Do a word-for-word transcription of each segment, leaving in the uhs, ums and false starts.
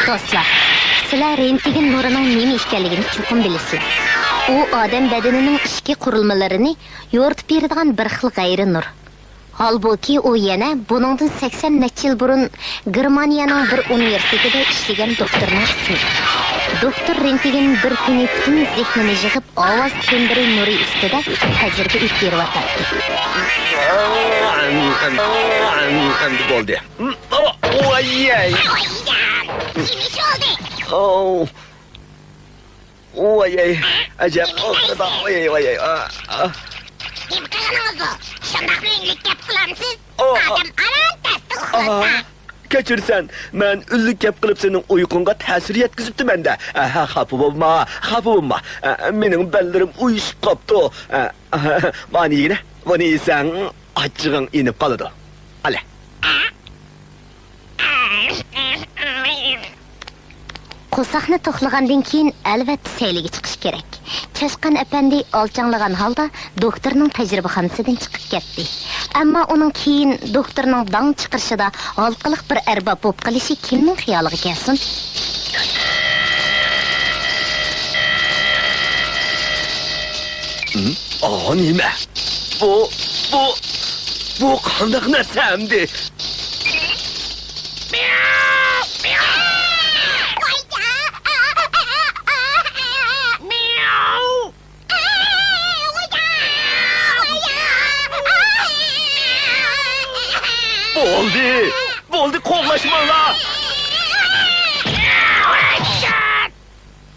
دوستلار، سىلەر رېنتگېن نۇرىنىڭ نېمە ئىكەنلىكىنى چوقۇم بىلىسىلەر. ئۇ ئادەم بەدىنىنىڭ ئىچكى قۇرۇلمىلىرىنى يورۇتۇپ بېرىدىغان بىر خىل غەيرىي نۇر. ھالبۇكى، ئۇ يەنە بۇنىڭدىن سەكسەن نەچچە يىل بۇرۇن گېرمانىيەنىڭ بىر ئۇنىۋېرسىتېتىدا ئىشلىگەن دوختۇرنىڭ ئىسمى. دوختۇر رېنتگېن بىر كۈنى پۈتۈن زېھنىنى يىغىپ، ئاۋاز تەمبىرى نۇرى ئۈستىدە تەجرىبە ئېلىپ بېرىۋاتاتتى. ئەمدى بولدى. ۋاييەي. نېمە ئىش بولدى؟ ۋاييەي. ئەجەب ئاغرىدى. ۋاييەي، ۋاييەي. نېمە قىلغىنىڭىز بۇ؟ شۇنداقمۇ ئۈنلۈك گەپ قىلامسىز؟ ئادەم ئاران تەستە ئۇخلىسا. كەچۈرسەن، مەن ئۈنلۈك گەپ قىلىپ سېنىڭ ئۇيقۇڭغا تەسىر يەتكۈزۈپتىمەن-دە. ئەھە، خاپا بولما، خاپا بولما. ئە، مېنىڭ بەللىرىم ئۇيۇشۇپ قاپتۇ. ئە، ئە، مانا يېگىنە، بۇنى يېسەڭ ئاچچىقىڭ ئېنىپ قالىدۇ. ئالە. قورساقنى توقلىغاندىن كېيىن، ئەلۋەتتە، سەيلىگە چىقىش كېرەك. چاشقان ئەپەندى ئالچاڭلىغان ھالدا دوختۇرنىڭ تەجرىبىخانىسىدىن چىقىپ كەتتى. ئەمما ئۇنىڭ كېيىن دوختۇرنىڭ داڭ چىقىرىشىدا ھالقىلىق بىر ئەرباب بولۇپ قېلىشى كىمنىڭ خىيالىغا كەلسۇن؟ ھىم؟ ئا، نېمە؟ بۇ، بۇ، بۇ قانداق نەرسە ئەمدى؟ بولدى، بولدى، قوغلاشماڭلار!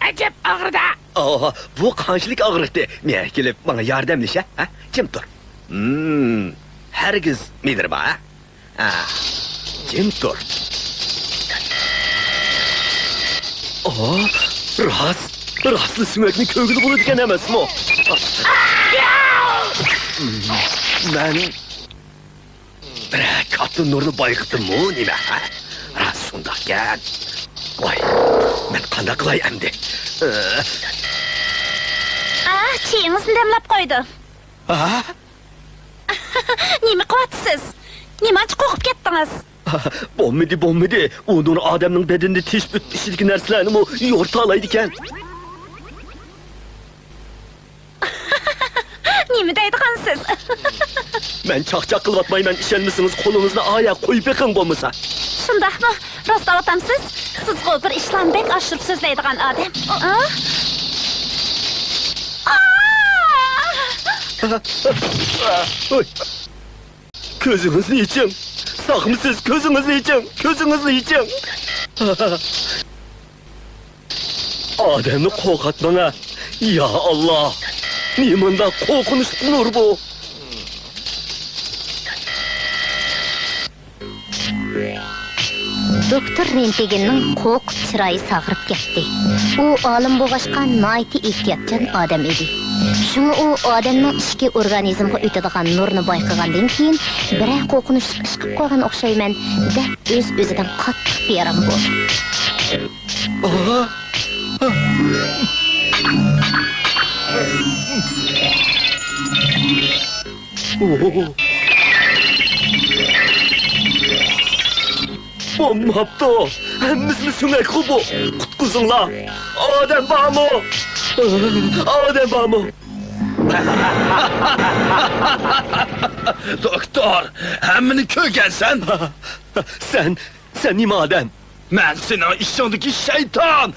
ئەجەب ئاغرىدى! ئاھ، بۇ قانچىلىك ئاغرىقتى؟ مېڭە كېلىپ، ماڭا ياردەملىشە، ھە؟ جىم تۇر. ھىم، ھەرگىز مېنى ئۇرما، ھە؟ ھە، جىم تۇر. ئاھ، راست، راستلا سۆڭەكنى كۆرگىلى بولىدىكەن ئەمەسمۇ؟ مەن بىرەر كاتتا نۇرنى بايقىتتىممۇ نېمە، ھە؟ راست شۇنداقكەن. ۋاي، مەن قانداق قىلاي ئەمدى؟ ئاھ، چېيىڭىزنى دەملەپ قويدۇم. ھە؟ نېمە قىلىۋاتىسىز؟ نېمانچە قورقۇپ كەتتىڭىز؟ بولمىدى، بولمىدى. ئۇ نۇر ئادەمنىڭ بەدىنىنى تېشىپ ئۆتۈپ ئىچىدىكى نەرسىلەرنىمۇ يورۇتالايدىكەن. نېمە دەيدىغانسىز؟ مەن چاقچاق قىلىۋاتمايمەن، ئىشەنمىسىڭىز قولىڭىزنى ئايا قويۇپ بېقىڭ بولمىسا. شۇنداقمۇ؟ راستلاۋاتامسىز؟ سىزغۇ بىر ئىشلارنى بەك ئاشۇرۇپ سۆزلەيدىغان ئادەم. ئا؟ ئا! ھوي. كۆزىڭىزنى ئېچىڭ! ساقمۇسىز؟ كۆزىڭىزنى ئېچىڭ! كۆزىڭىزنى ئېچىڭ! ئادەمنى قورقۇتماڭ ھە! يا ئاللا! نېمانداق قورقۇنچلۇق نۇر بۇ! دوكتور رېنتگېننىڭ قورقۇپ چىرايى ساغىرىپ كەتتى. ئۇ ئالىم بولغاچقا ناھايىتى ئېھتىياتچان ئادەم ئىدى. شۇڭا ئۇ ئادەمنىڭ ئىچكى ئورگانىزمغا ئۆتىدىغان نۇرنى بايقىغاندىن كېيىن، بىرەر قورقۇنچلۇق ئىش قىلىپ قويغان ئوخشايمەن، دەپ ئۆز-ئۆزىدىن قاتتىق بىئارام بولدى. بولماپتۇ! ھەممىسىنى سۆڭەكخۇ بۇ! قۇتقۇزۇڭلار! ئادەم بارمۇ؟ ئادەم بارمۇ؟ دوكتور، ھەممىنى كۆرگەنسەن! سەن، سەن نېمە ئادەم؟ مەن سېنىڭ ئىچىڭدىكى شەيتان!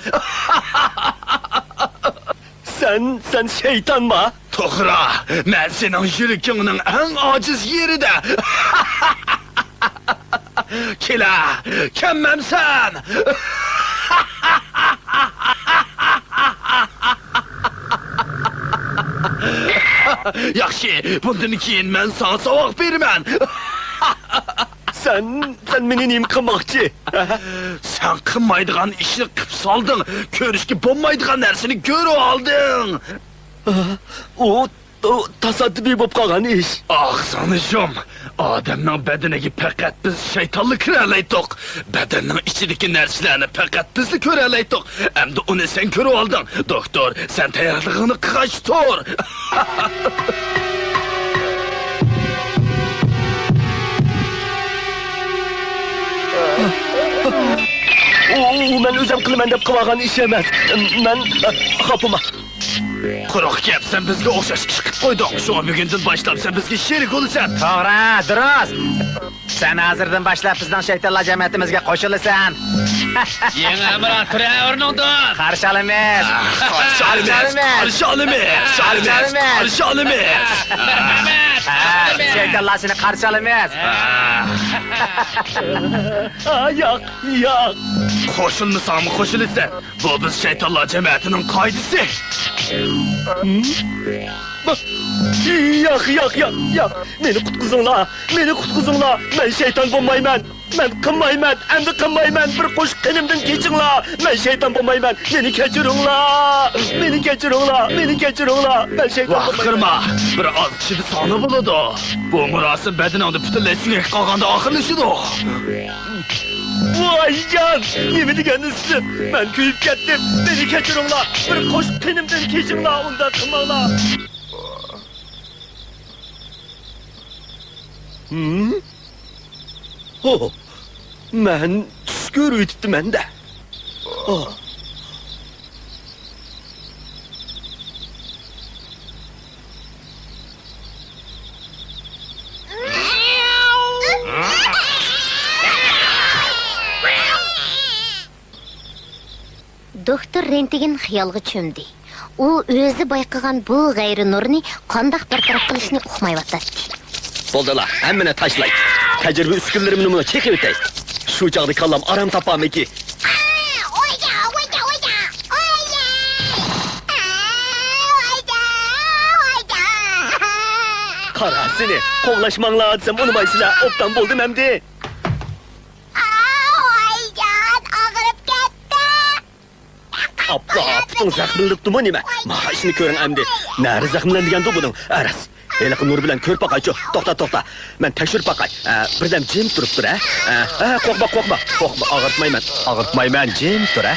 سەن، سەن شەيتانما؟ توغرا، مەن سېنىڭ يۈرىكىڭنىڭ ئەڭ ئاجىز يېرىدە. كېلە، كەممەمسەن! ياخشى، بۇندىن كېيىن مەن ساڭا ساۋاق بېرىمەن. سەن، سەن مېنى نېمە قىلماقچى؟ سەن قىلمايدىغان ئىشنى قىپ سالدىڭ، كۆرۈشكە بولمايدىغان نەرسىنى كۆرۈۋالدىڭ. ئۇ، ئۇ تاسادىپىي بولۇپ قالغان ئىش. ئاغزىڭنى يۇم! ئادەمنىڭ بەدىنىگە پەقەت بىز شەيتانلا كىرەلەيتتۇق. بەدەننىڭ ئىچىدىكى نەرسىلەرنى پەقەت بىزلا كۆرەلەيتتۇق. ئەمدى ئۇنى سەن كۆرۈۋالدىڭ. دوكتور، سەن تەييارلىقىڭنى قىلغاچ تۇر. قىلىمەن دەپ قىلىۋالغان ئىش ئەمەس. مەن، خاپىما. قۇرۇق گەپ، سەن بىزگە ئوخشاش ئىش قىلىپ قويدۇڭ. شۇڭا بۈگۈندىن باشلاپ سەن بىزگە شېرىك بولىسەن. توغرا، دۇرۇس. سەن ھازىردىن باشلاپ بىزنىڭ شەيتانلار جەمەتىمىزگە قوشۇلىسەن. يېڭى ھەمراھ، تۇرە ئورنۇڭدىن. قارشى ئالىمىز. قارشى ئالىمىز. قارشى ئالىمىز. قارشى ئالىمىز. قارشى ئالىمىز. مەرھەمەت. ھە، شەيتانلار سېنى قارشى ئالىمىز. ھە. ياق، ياق. قوشۇلمىساڭمۇ قوشۇلىسەن. بۇ بىز شەيتانلار جەمەتىنىڭ قائىدىسى. ياق، ياق، ياق، ياق. مېنى قۇتقۇزۇڭلار. مېنى قۇتقۇزۇڭلار. مەن شەيتان بولمايمەن. مەن قىلمايمەن. ئەمدى قىلمايمەن. بىر قوشۇق قېنىمدىن كېچىڭلار. مەن شەيتان بولمايمەن. مېنى كەچۈرۈڭلار. مېنى كەچۈرۈڭلار. مېنى كەچۈرۈڭلار. مەن شەيتان بولمايمەن. ۋاقىرما. بىر ئاز ئىچىدە ساڭا بولىدۇ. بۇ مۇراسىم بەدىنىڭدە پۈتۈنلەي سۆڭەك قالغاندا ئاخىرلىشىدۇ. ۋايجان! نېمە دېگەن نېسىپ! مەن كۆيۈپ كەتتىم! مېنى كەچۈرۈڭلار! بىر قوشۇق قېنىمدىن كېچىڭلار! ئۇنداق قىلماڭلار! ھىم؟ ھو! مەن چۈش كۆرۈۋېتىپتىمەن-دە! ھو! دوكتور رېنتگېن خىيالغا چۆمدى. ئۇ ئۆزى بايقىغان بۇ غەيرىي نۇرنى قانداق بىر تەرەپ قىلىشنى ئۇقمايۋاتاتتى. بولدىلا، ھەممىنى تاشلاي. تەجرىبە ئۈسكۈنىلىرىمنىمۇ چېقىۋېتەي. شۇ چاغدا كاللام ئارام تاپارمىكى. قارا سېنى، قوغلاشماڭلار دېسەم ئۇنىمايسىلەر، ئوبدان بولدۇم ئەمدى. ئاۋايجان، ئاغرىپ كەتتى. ئاپلا، پۇتۇڭ زەخىملىنىپتىمۇ نېمە؟ مانا ئىشنى كۆرۈڭ ئەمدى. نەرە زەخىملەندىگەندۇ بۇنىڭ؟ ئەرەس. ھېلىقى نۇر بىلەن كۆرۈپ باقايچۇ. توختا، توختا. مەن تەكشۈرۈپ باقاي. ئە، بىردەم جىم تۇرۇپ تۇر، ھە؟ ئە، ئە، قورقما، قورقما. قورقما، ئاغرىتمايمەن. ئاغرىتمايمەن، جىم تۇر، ھە؟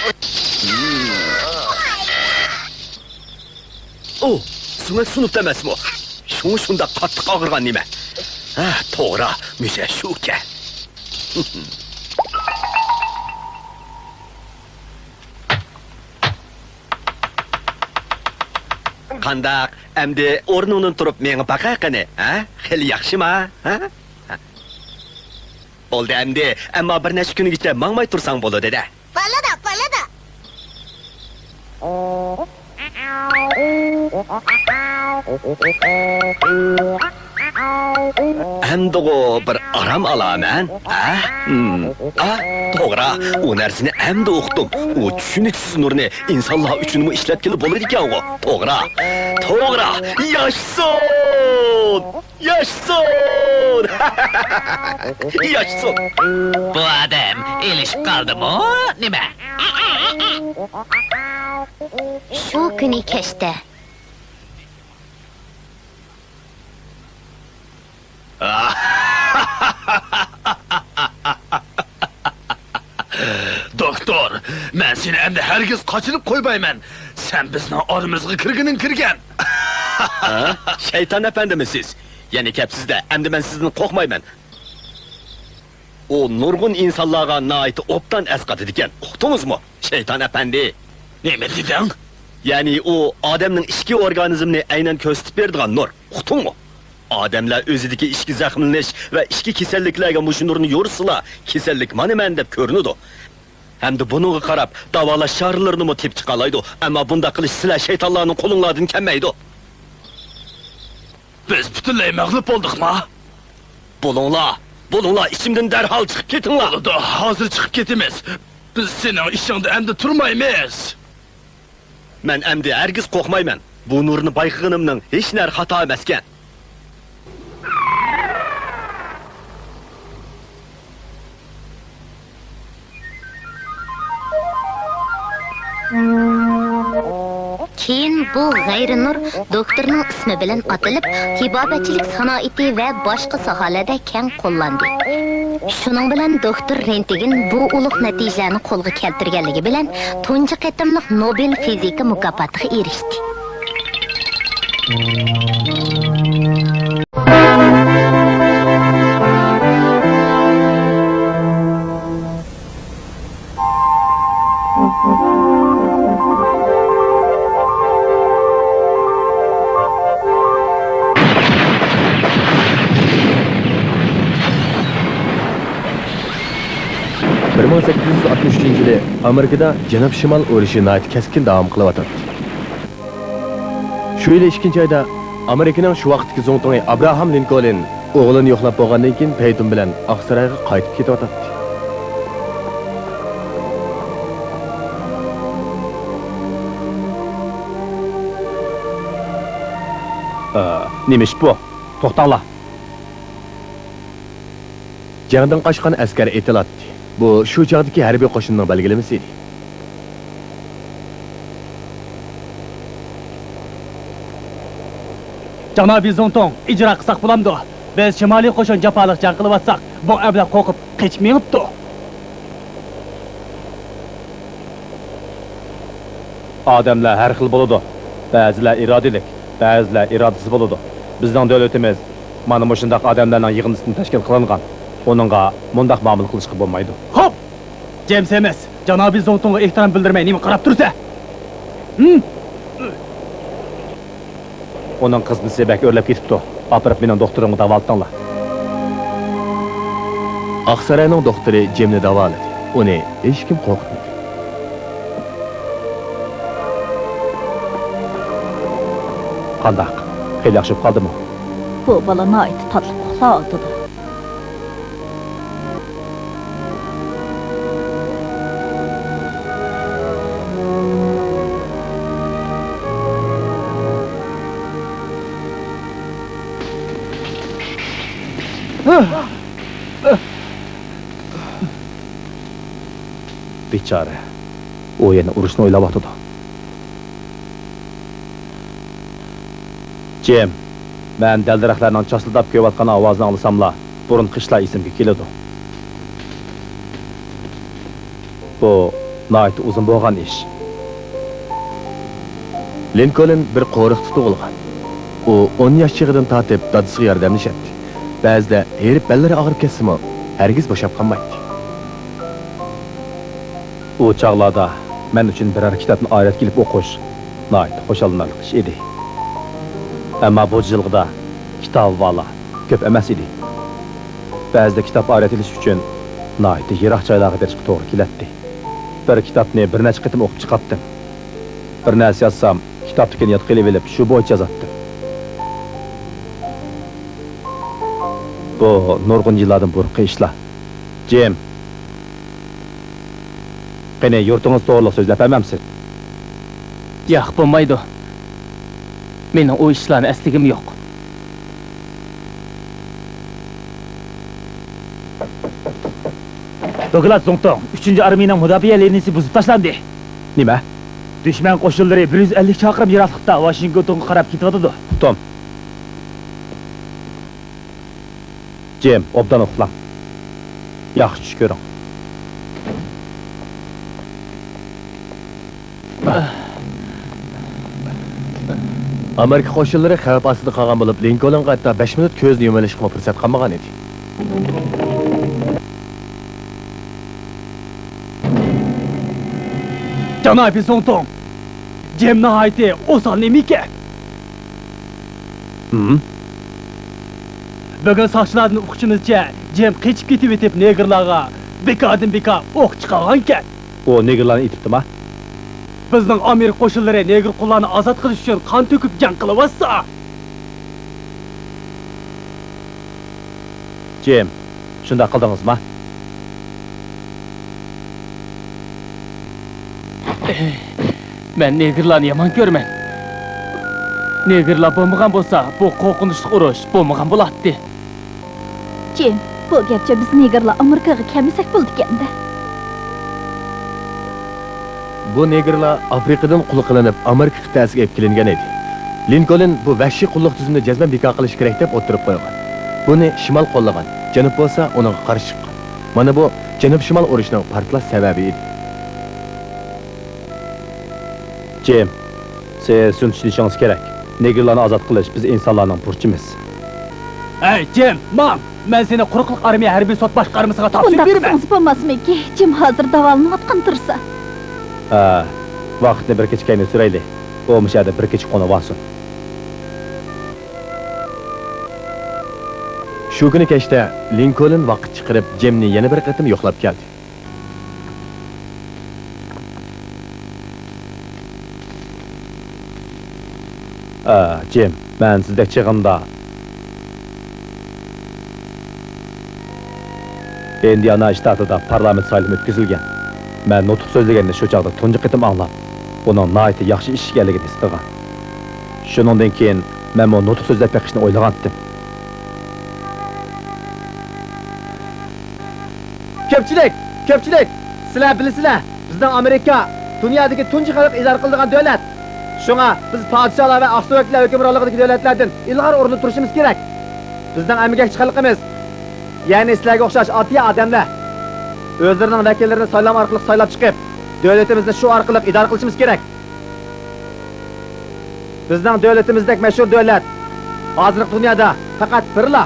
ئۇ، سۆڭەك سۇنۇپتۇ ئەمەسمۇ؟ شۇڭا شۇنداق قاتتىق ئاغرىغان نېمە؟ ھە، توغرا، مۇشۇ شۇكەن. قانداق، ئەمدى ئورنۇڭدىن تۇرۇپ مېڭىپ باقە قېنى، ھە؟ خېلى ياخشىما، ھە؟ بولدى ئەمدى، ئەمما بىر نەچچە كۈنگىچە ماڭماي تۇرساڭ بولىدۇ-دە. بولىدۇ، بولىدۇ. ئەمدىغۇ بىر ئارام ئالامەن، ھە؟ ھىم. ئا، توغرا، ئۇ نەرسىنى ئەمدى ئۇقتۇم. ئۇ چۈشىنىكسىز نۇرنى ئىنسانلار ئۈچۈنمۇ ئىشلەتكىلى بولىدىكەنغۇ. توغرا، توغرا، ياشىسۇن! ياشىسۇن! ياشىسۇن! بۇ ئادەم ئېلىشىپ قالدىمۇ نېمە؟ شۇ كۈنى كەچتە. دوكتور، مەن سېنى ئەمدى ھەرگىز قاچىلىپ قويمايمەن. سەن بىزنىڭ ئارىمىزغا كىرگىنىڭ كىرگەن. ھە؟ شەيتان ئەپەندىمۇ سىز؟ يەنە كەپ سىزدە. ئەمدى مەن سىزدىن قورقمايمەن. ئۇ نۇرغۇن ئىنسانلارغا ناھايىتى ئوبدان ئەسقاتىدىكەن. ئۇقتىڭىزمۇ، شەيتان ئەپەندى؟ نېمە دېدىڭ؟ يەنى ئۇ ئادەمنىڭ ئىچكى ئورگانىزمنى ئەينەن كۆرسىتىپ بېرىدىغان نۇر. ئۇقتۇڭمۇ؟ ئادەملەر ئۆزىدىكى ئىچكى زەخىملىنىش ۋە ئىچكى كېسەللىكلەرگە مۇشۇ نۇرنى يورۇتسىلا، كېسەللىك مانا مەن دەپ كۆرۈنىدۇ. ھەمدە بۇنىڭغا قاراپ داۋالاش چارىلىرىنىمۇ تېپىپ چىقالايدۇ. ئەمما بۇنداق قىلىش سىلەر شەيتانلارنىڭ قولۇڭلاردىن كەلمەيدۇ. بىز پۈتۈنلەي مەغلۇپ بولدۇقما؟ بولۇڭلار، بولۇڭلار، ئىچىمدىن دەرھال چىقىپ كېتىڭلار. بولىدۇ، ھازىر چىقىپ كېتىمىز. بىز سېنىڭ ئىشىڭدا ئەمدى تۇرمايمىز. مەن ئەمدى ھەرگىز قورقمايمەن. بۇ نۇرنى بايقىغىنىمنىڭ ھېچ نەرى خاتا ئەمەسكەن. كېيىن بۇ غەيرىي نۇر دوكتورنىڭ ئىسمى بىلەن ئاتىلىپ، تېبابەتچىلىك سانائىتى ۋە باشقا ساھەلەردە كەڭ قوللاندى. شۇنىڭ بىلەن دوكتور رېنتگېن بۇ ئۇلۇغ نەتىجىلەرنى قولغا كەلتۈرگەنلىكى بىلەن تۇنجى قېتىملىق نوبېل فىزىكا مۇكاپاتىغا ئېرىشتى. بىر مىڭ سەككىز يۈز ئاتمىش ئۈچىنچى يىلى ئامېرىكىدا جەنۇب-شىمال ئۇرۇشى ناھايىتى كەسكىن داۋام قىلىۋاتاتتى. شۇ يىلى ئىككىنچى ئايدا ئامېرىكىنىڭ شۇ ۋاقىتتىكى زۇڭتۇڭى ئابراھام لىنكولن ئوغلىنى يوقلاپ بولغاندىن كېيىن پەيتۇن بىلەن ئاقسارايغا قايتىپ كېتىۋاتاتتى. ئە، نېمە ئىش بۇ؟ توختاڭلار! جەڭدىن قاچقان ئەسكەر ئېتىلاتتى. بۇ شۇ چاغدىكى ھەربىي قوشۇننىڭ بەلگىلىمىسى ئىدى. جانابىي زۇڭتۇڭ، ئىجرا قىلساق بولامدۇ؟ بىز شىمالىي قوشۇن جاپالىق جەڭ قىلىۋاتساق، بۇ ئەبلەخ قورقۇپ قېچىپ مېڭىپتۇ. ئادەملەر ھەر خىل بولىدۇ. بەزىلەر ئىرادىلىك، بەزىلەر ئىرادىسىز بولىدۇ. بىزنىڭ دۆلىتىمىز مانا مۇشۇنداق ئادەملەرنىڭ يىغىندىسىدىن تەشكىل قىلىنغان. ئۇنىڭغا مۇنداق مۇئامىلە قىلىشقا بولمايدۇ. خوپ! جېمس ئەمەس، جانابىي زۇڭتۇڭغا ئېھتىرام بىلدۈرمەي نېمە قاراپ تۇرسەن؟ ھىم؟ ئۇنىڭ قىزنىسى بەك ئۆرلەپ كېتىپتۇ. ئاپىرىپ مېنىڭ دوختۇرۇمغا داۋالىتىڭلار. ئاقساراينىڭ دوختۇرى جېمنى داۋالىدى. ئۇنى ھېچكىم قورقۇتمىدى. قانداق؟ خېلى ياخشى بولۇپ قالدىمۇ؟ بۇ بالا ناھايىتى تاتلىق ئۇخلاۋاتىدۇ. بىچارە. ئۇ يەنە ئۇرۇشنى ئويلاۋاتىدۇ. جىم، مەن دەل-دەرەخلەرنىڭ چاسلىداپ كۆيۈۋاتقان ئاۋازىنى ئاڭلىساملا، بۇرۇنقى ئىشلار ئېسىمگە كېلىدۇ. بۇ ناھايىتى ئۇزۇن بولغان ئىش. لىنكولن بىر قورۇقتا تۇغۇلغان. ئۇ ئون ياش چېغىدىن تارتىپ دادىسىغا ياردەملىشەتتى. بەزىدە ھېرىپ بەللىرى ئاغرىپ كەتسىمۇ، ھەرگىز بوشاپ قالمايتتى. ئۇ چاغلاردا مەن ئۈچۈن بىرەر كىتابنى ئايرىپ كېلىپ ئوقۇش ناھايىتى خۇشاللىنارلىق ئىش ئىدى. ئەمما بۇ جىلغىدا كىتابى بارلار كۆپ ئەمەس ئىدى. بەزىدە كىتاب ئايرىپ ئېلىش ئۈچۈن ناھايىتى يىراق جايلارغا بېرىشقا توغرا كېلەتتى. بىر كىتابنى بىر نەچچە قېتىم ئوقۇپ چىقاتتىم. بىر نەرسە يازسام، كىتابتىكىنى يادقا ئېلىۋېلىپ، شۇ بويىچە يازاتتىم. بۇ نۇرغۇن يىللاردىن بۇرۇنقى ئىشلار. جىم! قېنى، يۇرتىڭىز توغرۇلۇق سۆزلەپ بەرمەمسىز؟ ياق، بولمايدۇ. مېنىڭ ئۇ ئىشلارنى ئەسلىگۈم يوق. دوكلات زۇڭتۇڭ، ئۈچىنچى ئارمىيەنىڭ مۇداپىئە لىنىيىسى بۇزۇپ تاشلاندى. نېمە؟ دۈشمەن قوشۇنلىرى بىر يۈز ئەللىك چاقىرىم يىراقلىقتا ۋاشىنگتونغا قاراپ كېتىۋاتىدۇ. ئۇقتۇم. جىم، ئوبدان ئۇخلاڭ. ياخشى چۈش كۆرۈڭ. ئامېرىكا قوشۇنلىرى خەۋپ ئاستىدا قالغان بولۇپ، لىنكولنغا ھەتتا بەش مىنۇت كۆزىنى يۇمۇۋېلىشقىمۇ پۇرسەت قالمىغان ئىدى. جانابىي زۇڭتۇڭ، جىم ناھايىتى ئوسال نېمىكەن؟ ھىم؟ بۈگۈن ساقچىلاردىن ئۇققىنىمىزچە، جىم قېچىپ كېتىۋېتىپ، نېگىرلارغا بىكاردىن بىكار ئوق چىقارغانىكەن. ئۇ نېگىرلارنى ئېتىپتىما؟ بىزنىڭ ئامېرىكا قوشۇنلىرى نېگىر قۇللارنى ئازاد قىلىش ئۈچۈن قان تۆكۈپ جەڭ قىلىۋاتسا. جىم، شۇنداق قىلدىڭىزما؟ مەن نېگىرلارنى يامان كۆرىمەن. نېگىرلار بولمىغان بولسا، بۇ قورقۇنچلۇق ئۇرۇش بولمىغان بولاتتى. جىم، بۇ گەپچە بىز نېگىرلار ئامېرىكىغا كەلمىسەك بولىدىكەن-دە. بۇ نېگىرلار ئافرىقىدىن قۇل قىلىنىپ، ئامېرىكا قىتئەسىگە ئېلىپ كېلىنگەن ئىدى. لىنكولن بۇ ۋەھشىي قۇللۇق تۈزۈمنى جەزمەن بىكار قىلىش كېرەك دەپ ئوتتۇرىغا قويغان. بۇنى شىمال قوللىغان، جەنۇب بولسا ئۇنىڭغا قارشى چىققان. مانا بۇ جەنۇب-شىمال ئۇرۇشىنىڭ پارتلاش سەۋەبى ئىدى. جىم، سىز شۇنى چۈشىنىشىڭىز كېرەك. نېگىرلارنى ئازاد قىلىش بىز ئىنسانلارنىڭ بۇرچىمىز. ھەي، جىم، ماڭ! مەن سېنى قۇرۇقلۇق ئارمىيە ھەربىي سوت باشقارمىسىغا تاپشۇرۇپ بېرىمەن. بۇنداق قىلسىڭىز بولماسمىكى؟ جىم ھازىر داۋالىنىۋاتقان تۇرسا. ھە، ۋاقىتنى بىر كېچە كەينىگە سۈرەيلى. ئۇ مۇشۇ يەردە بىر كېچە قونۇۋالسۇن. شۇ كۈنى كەچتە لىنكولن ۋاقىت چىقىرىپ، جىمنى يەنە بىر قېتىم يوقلاپ كەلدى. ئا، جىم، مەن سىزدەك چېغىمدا ئىندىئانا شتاتىدا پارلامېنت سايلىمى ئۆتكۈزۈلگەن. مەن نۇتۇق سۆزلىگەننى شۇ چاغدا تۇنجى قېتىم ئاڭلاپ، ئۇنىڭ ناھايىتى ياخشى ئىش ئىكەنلىكىنى ھېس قىلغان. شۇنىڭدىن كېيىن مەنمۇ نۇتۇق سۆزلەپ بېقىشنى ئويلىغانتىم. كۆپچىلىك! كۆپچىلىك! سىلەر بىلىسىلەر، بىزنىڭ ئامېرىكا دۇنيادىكى تۇنجى خەلق ئىدارە قىلىدىغان دۆلەت. شۇڭا بىز پادىشاھلار ۋە ئاقسۆڭەكلەر ھۆكۈمرانلىقىدىكى دۆلەتلەردىن ئىلغار ئورۇندا تۇرۇشىمىز كېرەك. بىزنىڭ ئەمگەكچى خەلقىمىز، يەنى سىلەرگە ئوخشاش ئاددىي ئادەملەر، ئۆزلىرىنىڭ ۋەكىللىرىنى سايلام ئارقىلىق سايلاپ چىقىپ، دۆلىتىمىزنى شۇ ئارقىلىق ئىدارە قىلىشىمىز كېرەك. بىزنىڭ دۆلىتىمىزدەك مەشھۇر دۆلەت ھازىرقى دۇنيادا پەقەت بىرلا.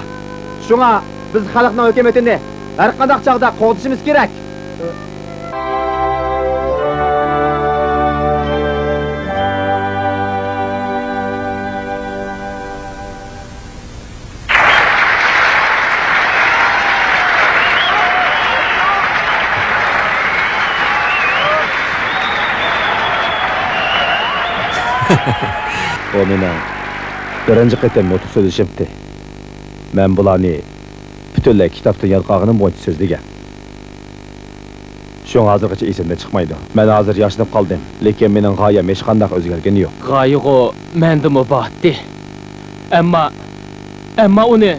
شۇڭا بىز خەلقنىڭ ھۆكۈمىتىنى ھەرقانداق چاغدا قوغدىشىمىز كېرەك. بۇ مېنىڭ بىرىنچى قېتىم نۇتۇق سۆزلىشىمتى. مەن بۇلارنى پۈتۈنلەي كىتابتىن يادقا ئالغىنىم بويىچە سۆزلىگەن. شۇڭا ھازىرغىچە ئېسىمدىن چىقمايدۇ. مەن ھازىر ياشىنىپ قالدىم، لېكىن مېنىڭ غايەم ھېچقانداق ئۆزگەرگىنى يوق. غايىغۇ مەندىمۇ بارتتى. ئەمما، ئەمما ئۇنى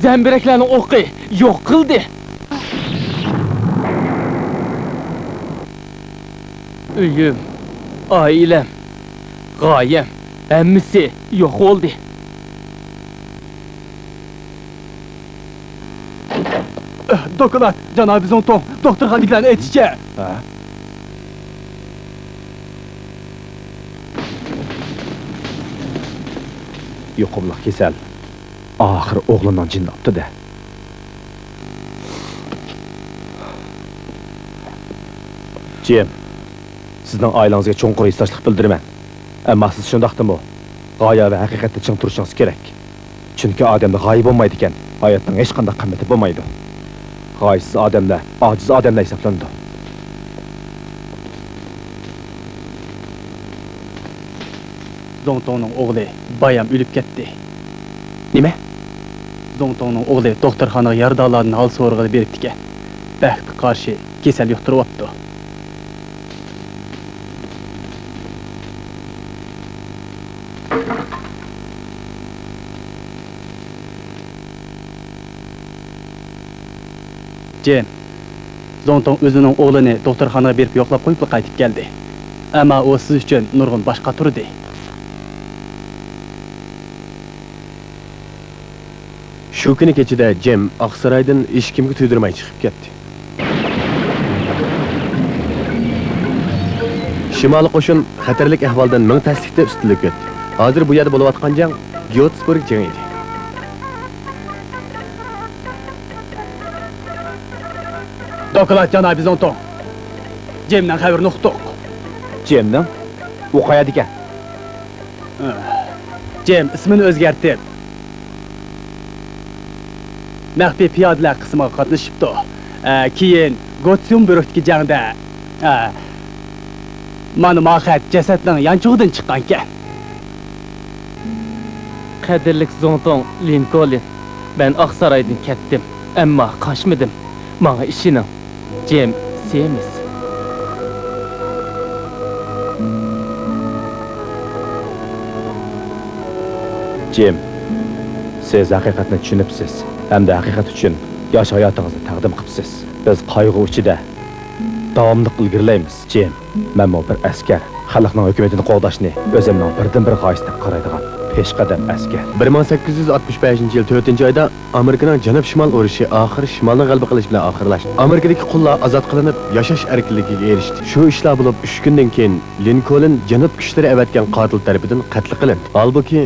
زەمبىرەكلەرنىڭ ئوقى يوق قىلدى. ئۆيۈم، ئائىلەم، غايەم، ھەممىسى يوق بولدى. دوكلات، جانابى زۇڭتۇڭ، دوختۇرخانىدىكىلەرنىڭ ئېيتىشىچە. ھە؟ يۇقۇملۇق كېسەل ئاخىر ئوغلۇمنىڭ جېنىنى ئاپتۇ-دە. جىم، سىزنىڭ ئائىلىڭىزگە چوڭقۇر ھېسداشلىق بىلدۈرىمەن. ئەمما سىز شۇنداقتىمۇ غايە ۋە ھەقىقەتتە چىڭ تۇرۇشىڭىز كېرەك. چۈنكى ئادەمدە غايە بولمايدىكەن، ھاياتنىڭ ھېچقانداق قىممىتى بولمايدۇ. غايىسىز ئادەملەر ئاجىز ئادەملەر ھېسابلىنىدۇ. زۇڭتۇڭنىڭ ئوغلى بايام ئۆلۈپ كەتتى. نېمە؟ زۇڭتۇڭنىڭ ئوغلى دوختۇرخانىغا يارىدارلاردىن ھال سورىغىلى بېرىپتىكەن. بەختكە قارشى، كېسەل يۇقتۇرۇۋاپتۇ. جىم، زۇڭتۇڭ ئۆزىنىڭ ئوغلىنى دوختۇرخانىغا بېرىپ يوقلاپ قويۇپلا قايتىپ كەلدى. ئەمما ئۇ سىز ئۈچۈن نۇرغۇن باش قاتۇردى. شۇ كۈنى كېچىدە جىم ئاقسارايدىن ھېچكىمگە تۇيدۇرماي چىقىپ كەتتى. شىمالىي قوشۇن خەتەرلىك ئەھۋالدىن مىڭ پەسلىكتە ئۈستۈنلۈك ئۆتتى. ھازىر بۇ يەردە بولۇۋاتقان جەڭ گيوتسبۇرگ جېڭى ئىدى. دوكلات، جانابى زۇڭتۇڭ. جىمنىڭ خەۋىرىنى ئۇقتۇق. جىمنىڭ؟ ئۇ قەيەردىكەن؟ جىم ئىسمىنى ئۆزگەرتىپ، مەخپىي پىيادىلەر قىسمىغا قاتنىشىپتۇ. ئە، كېيىن گوتسيۇم بۆرۈكتىكى جەڭدە، ئە، مانا ما خەت جەسەتنىڭ يانچۇقىدىن چىققانىكەن. قەدىرلىك زۇڭتۇڭ لىنكولن، مەن ئاقسارايدىن كەتتىم، ئەمما قاچمىدىم. ماڭا ئىشىنىڭ، جىم سېمىس. جىم، سىز ھەقىقەتنى چۈشىنىپسىز ھەمدە ھەقىقەت ئۈچۈن ياش ھاياتىڭىزنى تەقدىم قىپسىز. بىز قايغۇ ئىچىدە داۋاملىق ئىلگىرىلەيمىز. جىم، مەنمۇ بىر ئەسكەر. خەلقنىڭ ھۆكۈمىتىنى قوغداشنى ئۆزۈمنىڭ بىردىنبىر غايىسى دەپ قارايدىغان پېشقەدەم ئەسكەر. بىر مىڭ سەككىز يۈز ئاتمىش بەشىنچى يىل تۆتىنچى ئايدا ئامېرىكىنىڭ جەنۇب-شىمال ئۇرۇشى ئاخىرى شىمالنىڭ غەلىبە قىلىشى بىلەن ئاخىرلاشتى. ئامېرىكىدىكى قۇللار ئازاد قىلىنىپ، ياشاش ئەركىنلىكىگە ئېرىشتى. شۇ ئىشلار بولۇپ، ئۈچ كۈندىن كېيىن لىنكولن جەنۇب كۈچلىرى ئەۋەتكەن قاتىل تەرىپىدىن قەتل قىلىندى. ھالبۇكى،